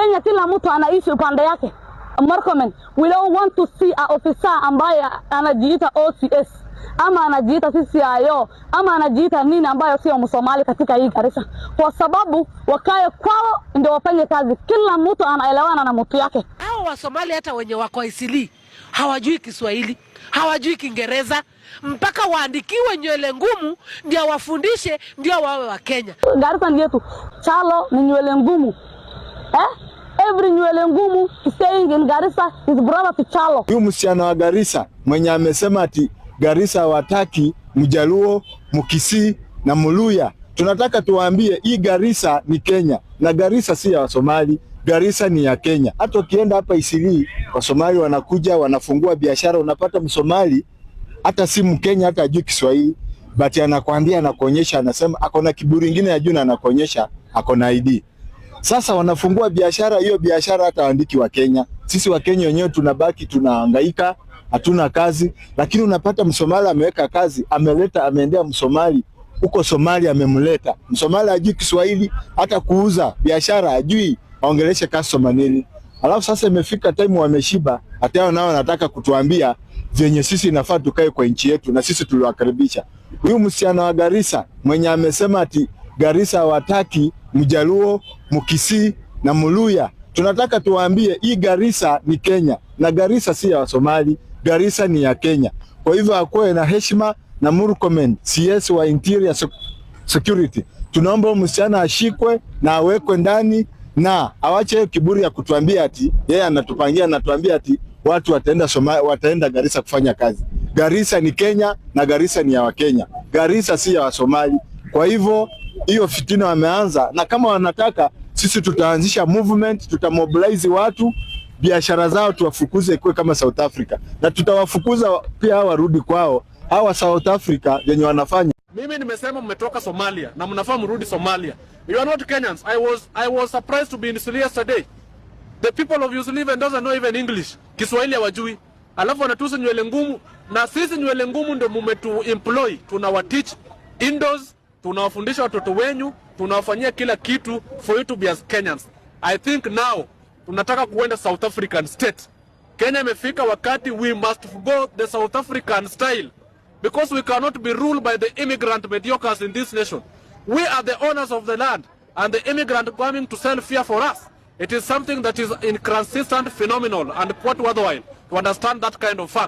Kenya kila mtu anaishi upande yake. Murkomen, we don't want to see a officer ambaye anajiita OCS ama anajiita CCIO ama anajiita nini ambayo sio Msomali katika hii Garissa, kwa sababu wakae kwao ndio wafanye kazi. Kila mtu anaelewana na mtu yake. Hao Wasomali hata wenye wako Eastleigh hawajui Kiswahili, hawajui Kiingereza, mpaka waandikiwe nywele ngumu ndio wafundishe, ndio wawe wa Kenya. Garissa ni yetu. Chalo ni nywele ngumu, eh? Every nywele ngumu staying in Garissa is brother to Chalo. Huyu msichana wa Garissa mwenye amesema ati Garissa hawataki Mjaluo, Mkisii na Mluya, tunataka tuwaambie hii Garissa ni Kenya na Garissa si ya Wasomali. Garissa ni ya Kenya. Hata ukienda hapa Eastleigh, Wasomali wanakuja wanafungua biashara, unapata Msomali hata si Mkenya, hata ajui Kiswahili, but anakwambia, anakuonyesha, anasema ako na kiburi ingine ya juu na anakuonyesha ako na ID. Sasa wanafungua biashara hiyo, biashara hata waandiki wa Kenya. Sisi wa Kenya wenyewe tunabaki tunahangaika, hatuna kazi, lakini unapata Msomali ameweka kazi, ameleta, ameendea Msomali huko Somalia, amemleta Msomali ajui Kiswahili, hata kuuza biashara ajui aongeleshe customer nini. Alafu sasa imefika time wameshiba, hata hao nao wanataka kutuambia venye sisi inafaa tukae kwa nchi yetu, na sisi tuliwakaribisha. Huyu msichana wa Garissa mwenye amesema ati Garissa hawataki Mjaluo, Mkisii na Mluya, tunataka tuwaambie hii Garissa ni Kenya na Garissa si ya Wasomali, Garissa ni ya Kenya. Kwa hivyo akuwe na heshima na Murkomen, CS wa Interior Security, tunaomba huyu msichana ashikwe na awekwe ndani na awache hiyo kiburi ya kutuambia ati yeye anatupangia, anatuambia ati watu wataenda Garissa kufanya kazi. Garissa ni Kenya na Garissa ni ya Wakenya. Garissa si ya Wasomali. Kwa hivyo hiyo fitina wameanza, na kama wanataka sisi tutaanzisha movement, tutamobilize watu, biashara zao tuwafukuze ikuwe kama South Africa, na tutawafukuza pia hao warudi kwao, hawa South Africa yenye wanafanya. Mimi nimesema mmetoka Somalia na mnafaa mrudi Somalia. You are not Kenyans. I was surprised to be in Eastleigh yesterday. The people of Eastleigh even doesn't know even English. Kiswahili hawajui. Alafu wanatusi nywele ngumu, na sisi nywele ngumu ndio mumetu employ. Tunawateach indoors, tunawafundisha watoto wenyu, tunawafanyia kila kitu for you to be as Kenyans. I think now tunataka kuenda South African state. Kenya imefika wakati we must go the South African style because we cannot be ruled by the immigrant mediocres in this nation. We are the owners of the land and the immigrant coming to sell fear for us. It is something that is inconsistent, phenomenal and quite worthwhile to understand that kind of fact.